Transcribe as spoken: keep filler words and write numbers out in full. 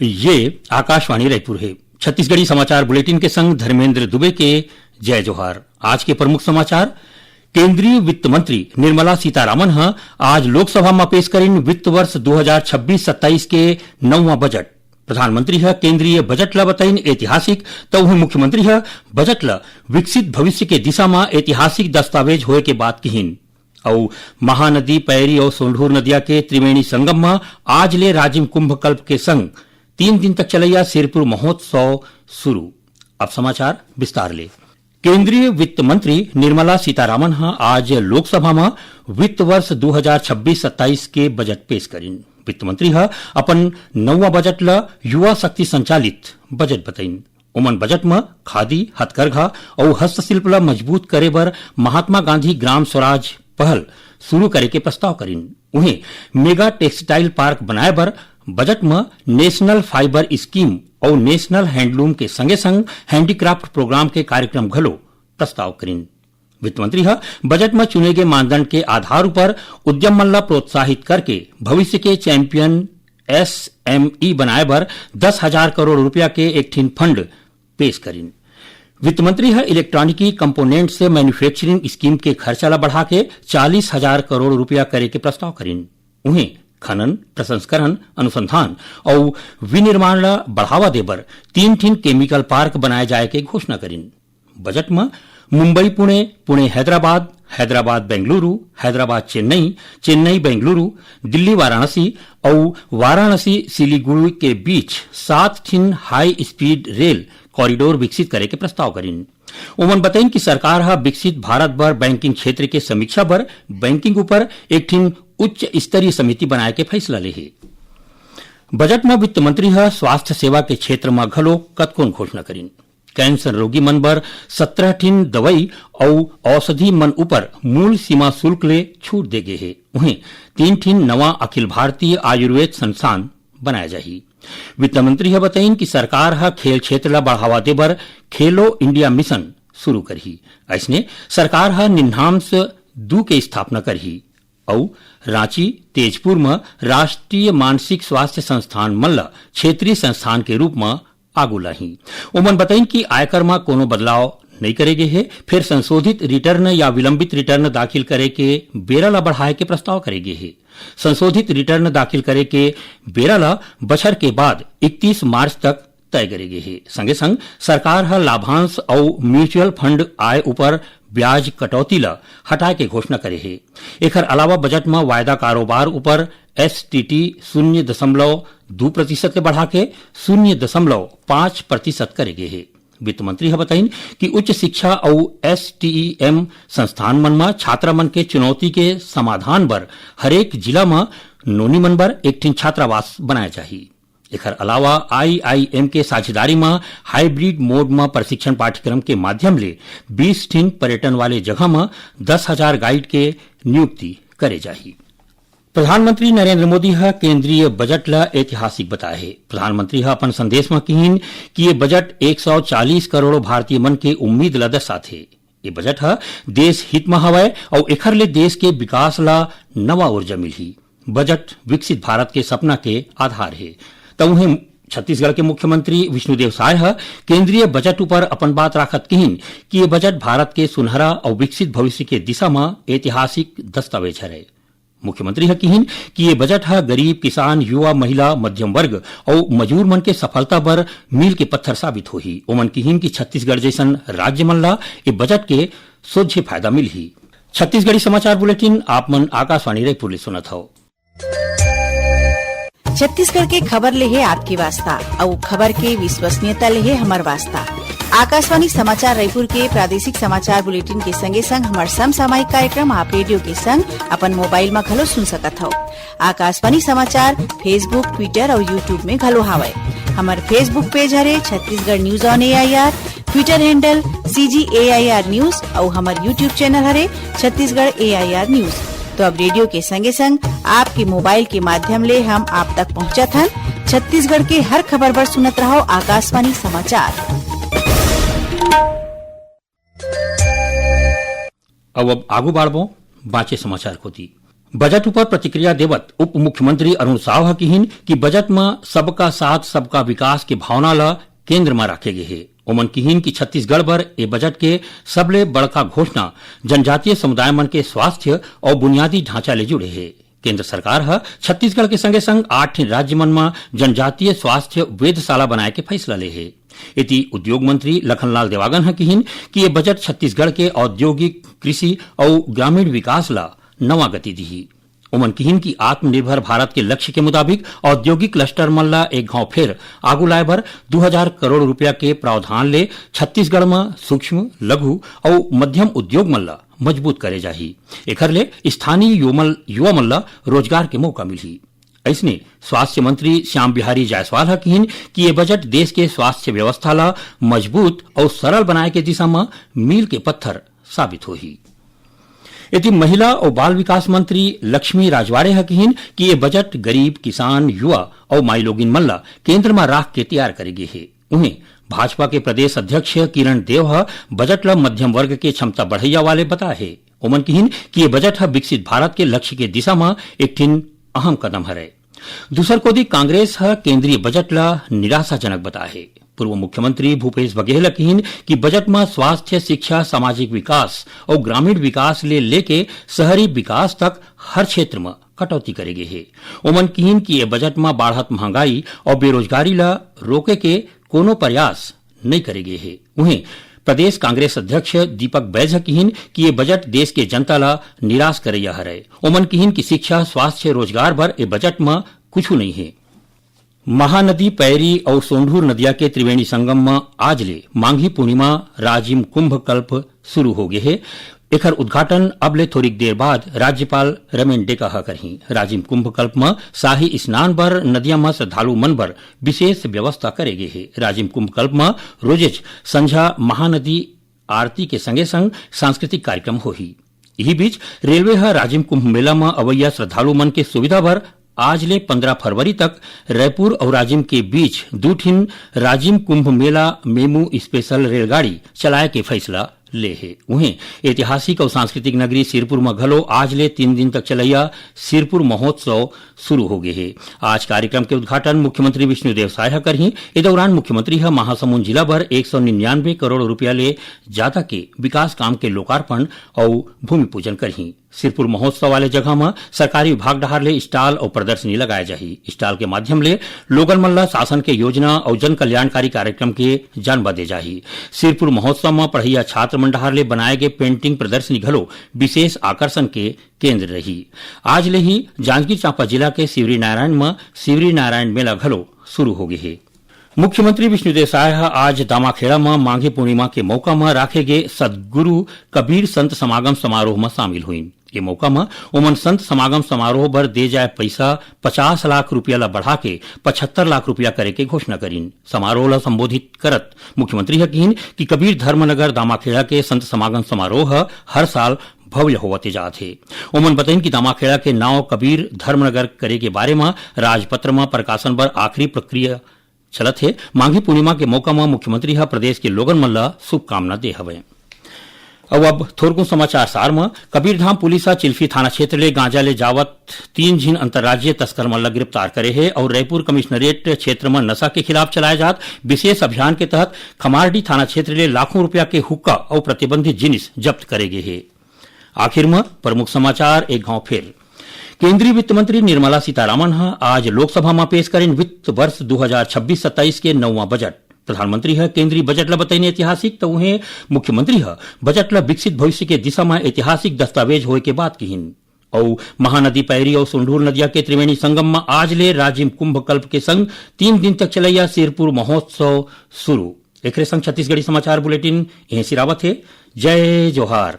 ये आकाशवाणी रायपुर हे। छत्तीसगढ़ी समाचार बुलेटिन के संग धर्मेंद्र दुबे के जय जोहार। आज के प्रमुख समाचार। केंद्रीय वित्त मंत्री निर्मला सीतारामन ह आज लोकसभा म पेश करिन वित्त वर्ष दो हज़ार छब्बीस सत्ताईस के नौवां बजट। प्रधानमंत्री ह केंद्रीय बजट ल बतइन ऐतिहासिक, त उहें मुख्यमंत्री ह बजट ल विकसित भविष्य के दिशा म ऐतिहासिक दस्तावेज होए के बात किहिन। अउ महानदी पैरी अउ सोंढूर नदिया के त्रिवेणी संगम म आज ले राजिम कुंभ कल्प के संग तीन दिन तक चलैया सिरपुर महोत्सव शुरू। अब समाचार विस्तार ले। केंद्रीय वित्त मंत्री निर्मला सीतारामन ह आज लोकसभा म वित्त वर्ष दो हज़ार छब्बीस सत्ताईस के बजट पेश करिन। वित्त मंत्री ह अपन नौवां बजट ल युवा शक्ति संचालित बजट बतइन। ओमन बजट म खादी, हथकरघा अउ हस्तशिल्प ल मजबूत करे बर महात्मा गांधी ग्राम स्वराज पहल शुरू करे के प्रस्ताव करिन। उहें, मेगा टेक्सटाइल पार्क बनाए बर बजट म नेशनल फाइबर स्कीम अउ नेशनल हैंडलूम के संगे संग हैंडीक्राफ्ट प्रोग्राम के कार्यक्रम घलो प्रस्ताव करिन। वित्त मंत्री ह बजट म चुने गे मानदंड के आधार उपर उद्यम मन ल प्रोत्साहित करके भविष्य के चैंपियन एसएमई बनाए बर दस हजार करोड़ रुपया के एक ठिन फंड पेश करिन। वित्त मंत्री ह इलेक्ट्रॉनिकी कंपोनेंट से मैन्युफैक्चरिंग स्कीम के खर्चा ल बढ़ा के चालीस हजार करोड़ रुपया करे के प्रस्ताव करिन। उहें, खनन, प्रसंस्करण, अनुसंधान अउ विनिर्माण ल बढ़ावा देबर तीन ठिन केमिकल पार्क बनाए जाए के घोषणा करिन। बजट म मुंबई पुणे, पुणे हैदराबाद, हैदराबाद बेंगलुरु, हैदराबाद चेन्नई, चेन्नई बेंगलुरु, दिल्ली वाराणसी अउ वाराणसी सिलीगुड़ी के बीच सात ठिन हाई स्पीड रेल कॉरिडोर विकसित करे के प्रस्ताव करिन। ओमन बतइन कि सरकार ह विकसित भारत बर बैंकिंग क्षेत्र के समीक्षा बर बैंकिंग ऊपर एक ठिन उच्च स्तरीय समिति बनाए के फैसला ले हे। बजट म वित्त मंत्री ह स्वास्थ्य सेवा के क्षेत्र म घलो कतकोन घोषणा करिन। कैंसर रोगी मन बर सत्रह ठिन दवई अउ औषधि मन ऊपर मूल सीमा शुल्क ले छूट दे गे हे। उहें, तीन ठिन नवा अखिल भारतीय आयुर्वेद संस्थान बनाए जाही। वित्त मंत्री ह बतइन कि सरकार ह खेल क्षेत्र ल बढ़ावा देबर खेलो इंडिया मिशन शुरू करही। अइसने, सरकार ह निन्हांस दू के स्थापना करही अउ रांची, तेजपुर म राष्ट्रीय मानसिक स्वास्थ्य संस्थान मन ल क्षेत्रीय संस्थान के रूप म आगू लाही। ओमन बतइन कि आयकर म कोनो बदलाव नइ करे गे हे, फेर संशोधित रिटर्न या विलंबित रिटर्न दाखिल करे के बेरा ल बढ़ाए के प्रस्ताव करे गे हे। संशोधित रिटर्न दाखिल करे के बेरा ल बछर के बाद इकतीस मार्च तक तय करे गे हे। संगे संग सरकार ह लाभांश अउ म्यूचुअल फंड आय ऊपर ब्याज कटौती ल हटाए के घोषणा करे हे। एखर अलावा बजट म वायदा कारोबार ऊपर एसटीटी शून्य दशमलव दू प्रतिशत ले बढ़ा के शून्य दशमलव पाँच प्रतिशत करे गे हे। वित्त मंत्री ह बताइन कि उच्च शिक्षा अउ एसटीईएम संस्थान मन म छात्रा मन के चुनौती के समाधान बर हरेक जिला म नोनी मन बर एक ठिन छात्रावास बनाए जाही। एखर अलावा आईआईएम के साझेदारी म हाइब्रिड मोड म प्रशिक्षण पाठ्यक्रम के माध्यम ले बीस ठिन पर्यटन वाले जगह म दस हजार गाइड के नियुक्ति करे जाही। प्रधानमंत्री नरेंद्र मोदी ह केंद्रीय बजट ल ऐतिहासिक बताए हे। प्रधानमंत्री ह अपन संदेश म किहिन कि ये बजट एक सौ चालीस करोड़ भारतीय मन के उम्मीद ल दर्शाथे। ये बजट ह देश हित म हवय अउ एखर ले देश के विकास ल नवा ऊर्जा मिलही। बजट विकसित भारत के सपना के आधार हे। त उहें, छत्तीसगढ़ के मुख्यमंत्री विष्णुदेव साय ह केंद्रीय बजट ऊपर अपन बात राखत किहिन कि ये बजट भारत के सुनहरा अउ विकसित भविष्य के दिशा म ऐतिहासिक दस्तावेज हरय। मुख्यमंत्री ह किहिन कि ये बजट ह गरीब, किसान, युवा, महिला, मध्यम वर्ग अउ मजूर मन के सफलता बर मील के पत्थर साबित होही। ओमन किहिन कि छत्तीसगढ़ जइसन राज्य मन ल ये बजट के सोझे फायदा मिलही। छत्तीसगढ़ी समाचार बुलेटिन आप मन आकाशवाणी रायपुर ले सुनत हव। छत्तीसगढ़ के खबर ले हे आपके वास्ता, अउ खबर के विश्वसनीयता ले हे हमर वास्ता। आकाशवाणी समाचार रायपुर के प्रादेशिक समाचार बुलेटिन के संगे संग हमर समसामयिक कार्यक्रम आप रेडियो के संग अपन मोबाइल म घलो सुन सकत हव। आकाशवाणी समाचार Facebook, Twitter अउ YouTube में घलो हावय। हमर Facebook पेज हरे Chhattisgarh news on AIR, Twitter handle CG AIR news अउ हमर YouTube चैनल हरे छत्तीसगढ़ एआईआर न्यूज। तो अब रेडियो के संगे संग आपके मोबाइल के माध्यम ले हम आप तक पहुंचत हन। छत्तीसगढ़ के हर खबर बर सुनत रहव आकाशवाणी समाचार। अब, अब आगू बाढ़बो बांचे समाचार कोती। बजट ऊपर प्रतिक्रिया देवत उप मुख्यमंत्री अरुण साव ह किहिन कि बजट म सबका साथ, सबका विकास के भावना ल केंद्र म राखे गे हे। ओमन किहिन कि छत्तीसगढ़ बर ए बजट के सबले बड़का घोषणा जनजातीय समुदाय मन के स्वास्थ्य अउ बुनियादी ढांचा ले जुड़े हे। केंद्र सरकार ह छत्तीसगढ़ के संगे संग आठ ठिन राज्य मन म जनजातीय स्वास्थ्य वेधशाला बनाए के फैसला ले हे। एती उद्योग मंत्री लखनलाल देवांगन ह किहिन कि ये बजट छत्तीसगढ़ के औद्योगिक, कृषि अउ ग्रामीण विकास ला नवा गति दिही। ओमन किहिन कि आत्मनिर्भर भारत के लक्ष्य के मुताबिक औद्योगिक क्लस्टर मन ला एक घाव फेर आगू लाए बर दू हजार करोड़ रुपया के प्रावधान ले छत्तीसगढ़ म सूक्ष्म, लघु अउ मध्यम उद्योग मन ला मजबूत करे जाही। एखर ले स्थानीय युवा मन, युवा मन ला रोजगार के मौका मिलही। अइसने स्वास्थ्य मंत्री श्याम बिहारी जायसवाल ह किहिन कि ये बजट देश के स्वास्थ्य व्यवस्था ला मजबूत अउ सरल बनाए के दिशा म मील के पत्थर साबित होही। एती महिला अउ बाल विकास मंत्री लक्ष्मी राजवाड़े ह किहिन कि ये बजट गरीब, किसान, युवा अउ माईलोगिन मन ला केंद्र म राख के तैयार करे गे हे। उहें, भाजपा के प्रदेश अध्यक्ष किरण देव ह बजट ल मध्यम वर्ग के क्षमता बढ़इया वाले बताए हे। ओमन किहिन कि ये बजट ह विकसित भारत के लक्ष्य के दिशा म एक ठिन अहम कदम हरय। दूसर कोति, कांग्रेस ह केंद्रीय बजट ल निराशाजनक बताए हे। पूर्व मुख्यमंत्री भूपेश बघेल ह किहिन कि बजट म स्वास्थ्य, शिक्षा, सामाजिक विकास अउ ग्रामीण विकास ले लेके शहरी विकास तक हर क्षेत्र म कटौती करे गे हे। ओमन किहिन कि ये बजट म बाढ़त महंगाई अउ बेरोजगारी ल रोके के कोनो प्रयास नइ करे गे हे। उहें, प्रदेश कांग्रेस अध्यक्ष दीपक बैज ह किहिन कि ये बजट देश के जनता ला निराश करइया हरय। ओमन किहिन कि शिक्षा, स्वास्थ्य, रोजगार बर ए बजट म कुछु नइ हे। महानदी पैरी अउ सोंढूर नदिया के त्रिवेणी संगम म आज ले मांघी पूर्णिमा राजिम कुंभ कल्प शुरू हो गे हे। एखर उद्घाटन अब ले थोरिक देर बाद राज्यपाल रमेन डेका ह करही। राजिम कुंभ कल्प म शाही स्नान बर नदिया म श्रद्धालु मन बर विशेष व्यवस्था करे गे हे। राजिम कुंभ कल्प म रोजेच संझा महानदी आरती के संगे संग सांस्कृतिक कार्यक्रम होही। इही बीच, रेलवे ह राजिम कुंभ मेला म अवइया श्रद्धालु मन के सुविधा बर आज ले पंद्रह फरवरी तक रायपुर अउ राजिम के बीच दू ठिन राजिम कुंभ मेला मेमू स्पेशल रेलगाड़ी चलाए के फैसला ले हे। उहें, ऐतिहासिक अउ सांस्कृतिक नगरी सिरपुर म घलो आज ले तीन दिन तक चलइया सिरपुर महोत्सव शुरू हो गे हे। आज कार्यक्रम के उद्घाटन मुख्यमंत्री विष्णुदेव साय ह करही। ए दौरान मुख्यमंत्री ह महासमुंद जिला बर एक सौ निन्यानवे करोड़ रुपया ले जादा के विकास काम के लोकार्पण अउ भूमि पूजन करही। सिरपुर महोत्सव वाले जगह म सरकारी विभाग डहार ले स्टॉल अउ प्रदर्शनी लगाए जाही। स्टॉल के माध्यम ले लोगन मन ल शासन के योजना अउ जन कल्याणकारी कार्यक्रम के जानबा दे जाही। सिरपुर महोत्सव म पढ़इया छात्र मन डहार ले बनाए गे पेंटिंग प्रदर्शनी घलो विशेष आकर्षण के केंद्र रही। आज ले ही जांजगीर चांपा जिला के शिवरीनारायण म शिवरीनारायण मेला घलो शुरू हो गे हे। मुख्यमंत्री विष्णुदेव साय ह आज दामाखेड़ा म माघी पूर्णिमा के मौका म राखे गे सदगुरु कबीर संत समागम समारोह म शामिल होइन। ये मौका म ओमन संत समागम समारोह बर दे जाए पइसा पचास लाख रुपया ल बढ़ा के पचहत्तर लाख रुपया करे के घोषणा करिन। समारोह ल संबोधित करत मुख्यमंत्री ह किहिन कि कबीर धर्मनगर दामाखेड़ा के संत समागम समारोह ह हर साल भव्य होवत जात हे। ओमन बतइन कि दामाखेड़ा के नाव कबीर धर्मनगर करे के बारे म राजपत्र म प्रकाशन बर आखिरी प्रक्रिया चलत हे। माघी पूर्णिमा के मौका म मुख्यमंत्री ह प्रदेश के लोगन मन ल शुभकामना दे हवय। अउ अब थोरकुन समाचार सार म, कबीरधाम पुलिस ह चिल्फी थाना क्षेत्र ले गांजा ले जावत तीन झिन अंतर्राज्यीय तस्कर मन ल गिरफ्तार करे हे अउ रायपुर कमिश्नरेट क्षेत्र म नशा के खिलाफ चलाए जात विशेष अभियान के तहत खमारडी थाना क्षेत्र ले लाखों रुपया के हुक्का अउ प्रतिबंधित जिनिस जब्त करे गे हे। आखिर म प्रमुख समाचार एक घाव फेर। केंद्रीय वित्त मंत्री निर्मला सीतारामन ह आज लोकसभा म पेश करिन वित्त वर्ष दू हजार छब्बीस सत्ताईस के नौवां बजट। प्रधानमंत्री ह केंद्रीय बजट ल बतइन ऐतिहासिक, त उहें मुख्यमंत्री ह बजट ल विकसित भविष्य के दिशा म ऐतिहासिक दस्तावेज होए के बात किहिन। अउ महानदी पैरी अउ सोंढूर नदिया के त्रिवेणी संगम म आज ले राजिम कुंभ कल्प के संग तीन दिन तक चलइया सिरपुर महोत्सव शुरू। एकरे संग छत्तीसगढ़ी समाचार बुलेटिन इहें सिरावत हे। जय जोहार।